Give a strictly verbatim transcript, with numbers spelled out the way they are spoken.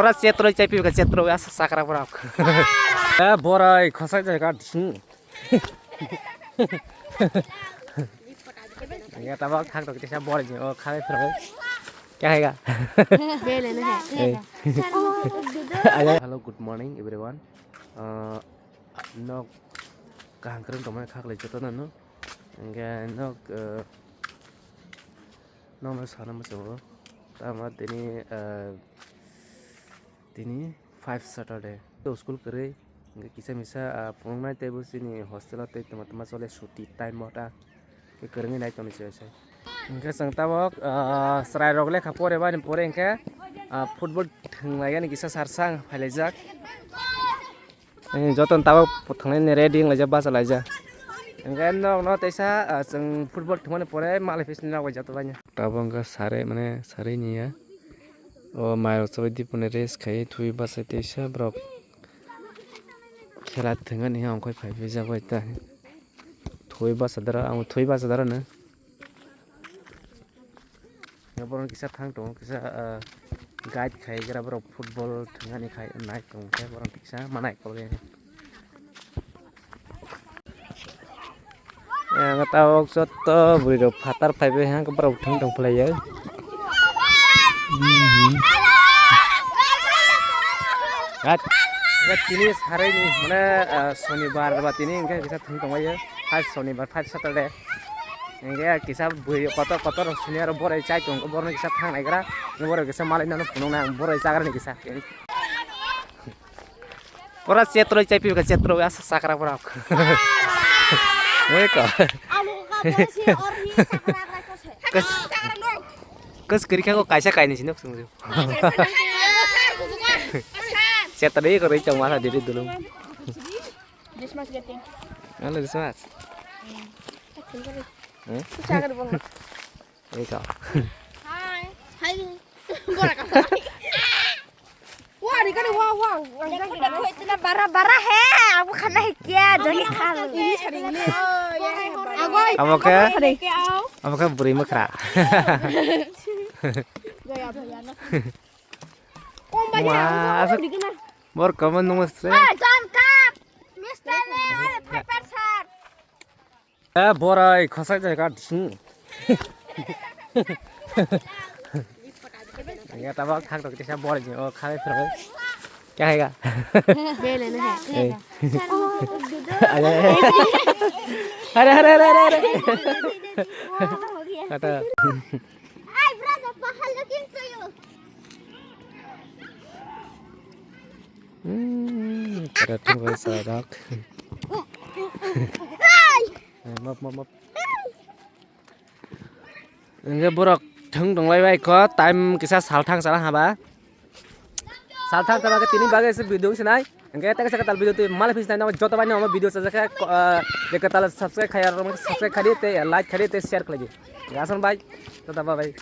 Ora chetro chai pi ka chetro asa sakra pora. Eh, borai khosai jai ka. Hmm. Ya tabak thang tok tesa borai ni o khai phra. Kya hai ga? Bele na hai. Eh. Hello, good morning everyone. Uh, nok kaham kwrwng tongmani khaklai joto no. Hingke nok, eh, nokno sana muchungo. Tamo tini, eh, tini five Saturday. To school kwrwi. Hingke kisa misa, ah, phunuknai teibo chini hostel o tei tongma tongma chole suti time o ta. Khe kwrwngwi nai tongni se se. Hingke chwng tabok, ah, chwrairok lekha pore bani pore hingke, ah, football thwnglaigani kisa sarsang phailaijak. Eh, jotono tabok thwnglaini ready wnglaijak, bachalaijak. Hingke nokno teisa, ah, chwng football thwngmani pore malai phisni nokbai joto baino. Tabok hingke sari, mane sari niya. O mairok chabai diponi rest khai thwi bachai teisa borok khela thwngani ongkhoi phai phaijak bai ta. Thwi bachadaro, ang thwi bachadaro no. Borok kisa thang tongo, kisa, ah, guide khai gra borok football thwngani khai nai tongo khe borok kisa manai kol. Ang tabok joto bwrwi rok phatar phaibai hang borok thang tong phlai ya. Gat, gat tini sarai ni mane, ah, sonibar ba tini hingke kisa thang tong ya. Five sonibar, five Saturday. Hingke kisa bwrwi kotor kotor senior borok chai tongo, borok kisa thang nai gra. Borok kisa malai nang phunuk nang borok chagra ni kisa. Pura chetro chai pi ka chetro asa sakra pura. Woi ko. Amo ka bosi orni sakra rai ko se. Kas, kas kiri ka ko kaisa kaini sinok sungju. Chetro ko rei chong masa diri dulu. This much getting. Ano this much. Hmm? Sakra bong. Eko. Hai. Hai. Bora ka. Wah, ni kani wah wah. Dekho, dekho, itna bara bara hai. Abu khana hai kya? Jani kha lo. Ini sari ini. Agoi. Amo khe? Amo khe buri mukra. Gaya bhaiya na. Kom bhaiya. Wah, asa bor kaman nungse. Ah, John Cup. Mister Neo, Pepper Shark. Eh, borai khosai jai ka. Hmm. Ya tabak thang tok tesa borai ni o khai phra. Kya hai ga? Bele na hai. Eh. Are, are, are, are, are. Kata. Hi brother, pahal looking to you. Hmm, pada tunggal sadak. Hai. Eh, map, map, map. Hingke borok thwng tonglai bai kho, time kisa salthang sala haba. Salthang sala khe tini bagwi se video wngsinai. Hingke tei kaisa kwtal video twi malai phisnai no joto bai no video sajak khe, eh, je kwtal subscribe khaiya rok subscribe khadi tei like khadi tei share khlai di. Gason bai, tata bye bye.